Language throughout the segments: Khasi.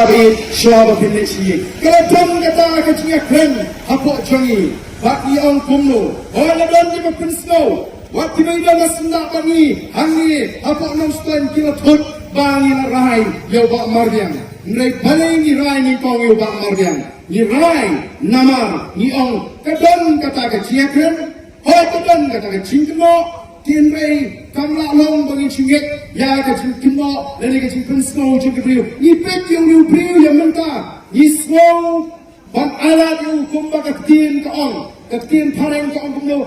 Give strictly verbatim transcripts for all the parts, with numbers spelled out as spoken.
Shuwa ba phin leit sha ïing. Ka la don kata ka jingïakren hapoh jong ngi. Bad ngi ong kumno. Hooid la don kiba pynsngew. Wat kiba ïadon ha syndah bad ngi. Hangne hapoh Nongstoiñ ki la thut ba ngi la rai ïa u Bah Marbiang. Hynrei balei ngi rai nyngkong ïa u Bah Marbiang? Ngi rai namar ngi ong ka don kata ka jingïakren. Hooid ka don kata ka jingkynnoh, hynrei kam lah long ba ngin shu ngeit ïa ka jingkynnoh lane ka jingpynsngew jong ki briew. Ngi peit ïa u briew ïa mynta, ngi sngew ban ailad ïa u kumba ka ktien ka ong, ka ktien phareng ka ong kumno,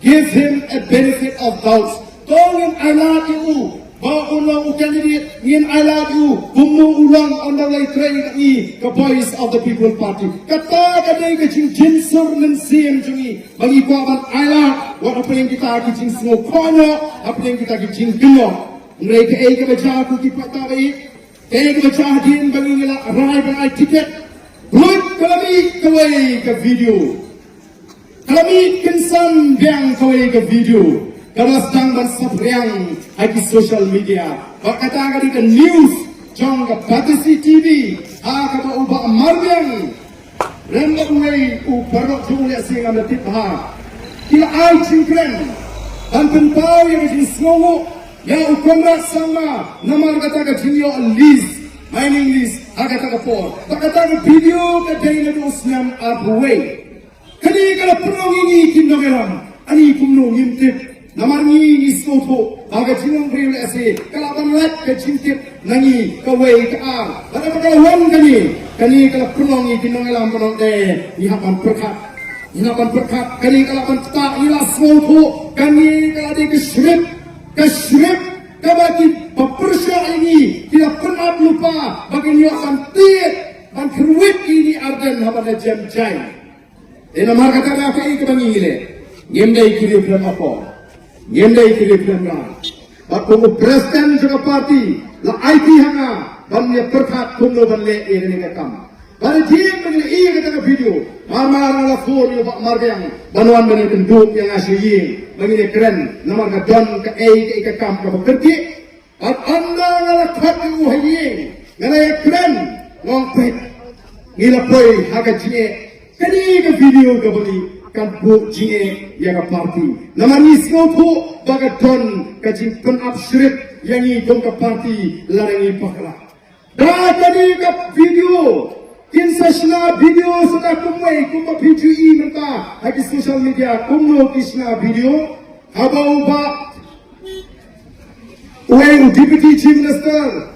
give him a benefit of doubts. To ngin ailad ïa u ba u long u candidate, ngin ailad ïa u kumno u long, ynda u la ïatrei ïa ngi ka Voice of the People Party. Kata ka dei ka jingjynsur mynsiem jong ngi. Ba ngi kwah ban ailad wat hapdeng kita ki jingsngew khohnoh, hapdeng kita ki jingkynnoh. Hynrei kaei kaba jia ko ki paidbah ba ïeit, kaei kaba jia hadien ba ngi la rai ban ai tiket, lut ka la mih kawei ka video. Ka la mih kynsan biang kawei ka video kaba sdang ban saphriang ha ki social media. Ba kata ka dei ka news jong ka Batesi T V, ha kaba u Bah Marbiang Rem bad uwei u paralok jong u lehse ngam da tip bha. Ki la ai jingkren ban pynpaw ïa ka jingsngewnguh ïa u Conrad Sangma namar kata ka jingïoh lease, mining lease ha kata ka por. Bad kata ka video ka dei naduh u snem arphew wei. Kane ka la pynlong ïa ngi ki nongïalam. Ani kumno ngim tip. Namar ngi ngi sngewthuh ba ka jinglong briew lehse ka lah ban lait ka jingtip na ngi kawei ka ar. Bad haba ka la wan kane, kane ka la pynlong ïa ki nongïalam ban ong, eh, ngi hap ban pyrkhat. Ngi hap ban pyrkhat. Kane ka lah ban ktah, ngi la sngewthuh. Kane ka la dei ka script, ka script kaba ki ba pyrshah ïa ngi ki la pynap lypa ba kin ïoh ban tied ban kyrwit ïa ngi Ardent haba la jem jai. Te namar kata ka kaei kaba ngi leh, ngim dei ki riewkhlem apor, ngim dei ki riewkhlem rai. Bad kum u president jong ka party la aiti ha nga ban ïa pyrkhat kumno ban leh ïa kane ka kam. Bad hadien ba ngi la ïoh ïa kata ka video, mar mar nga la phone ïa u Bah Marbiang ban wan ban ïakynduh ïa nga sha ïing ba ngin ïakren namar ka don kaei kaei ka kam kaba kyrkieh. Bad ynda nga la khot ïa u ha ïing, nga la ïakren, nga ong peit, ngi la poi ha ka jingeh. Kane ka video kaba ngi kan buh jingeh ïa ka party. Namar ngi sngewthuh ba ka don ka jingpynap script ïa ngi kum ka party lada ngi bakla. Da kane ka video kin sa shna video sa da kumwei kumba phi ju i mynta ha ki social media kumno ki shna video. Haba u Bah Uwei u Deputy Chief Minister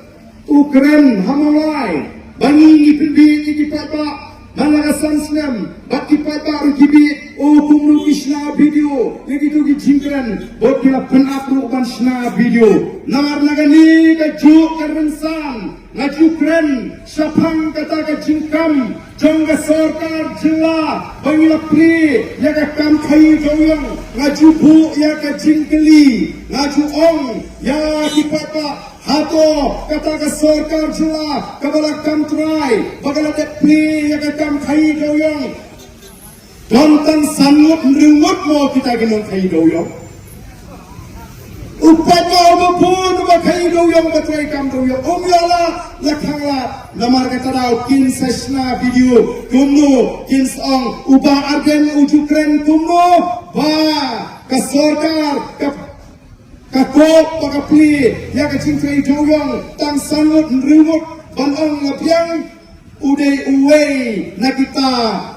u kren ha Mawlai ba ngi ngi pynbieit ïa ki paidbah man la ka san snem bad ki paidbah ruh ki bieit. O kumno ki shna video ïa kito ki jingkren bad ki la pynap ruh ban shna video. Namar na kane kajuh ka rynsan nga ju kren shaphang kata ka jingkam jong ka sorkar jylla ba ngi la plie ïa ka kam khaïi dewïong. Nga ju buh ïa ka jingkylli, nga ju ong ïa ki paidbah, hato kata ka sorkar jylla kaba la kam trai ba ka la dep plie ïa ka kam khaïi dewïong don tang san ngut hynriew ngut mo kita ki nongkhaïi dewïong? U paidbah uba bun uba khaïi dewïong, uba trei kam dewïong, um ïoh lad la khang lad. Namar kata daw kin sa shna video kumno kin sa ong u Bah Ardent u ju kren kumno ba ka sorkar ka, ka kop ba ka plie ïa ka jingtrei dewïong tang san ngut hynriew ngut ban ong la biang. U dei uwei na kita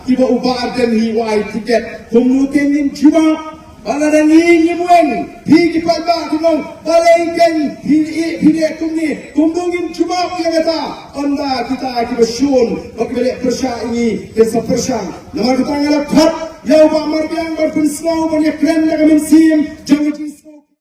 kiba u Bah Ardent hi u ai tiket. Kumno kein ngin jubab? Ba lada ngi ngim weng, phi ki paidbah kin ong balei kein phi ïeh phi leh kumne? Kumno ngin jubab ïa kata? Ynda kita kiba shun bad kiba leh pyrshah ïa ngi kin sa pyrshang. Namar kata nga la khot ïa u Bah Marbiang ban pynsngew ban ïakren da ka mynsiem jong ka jing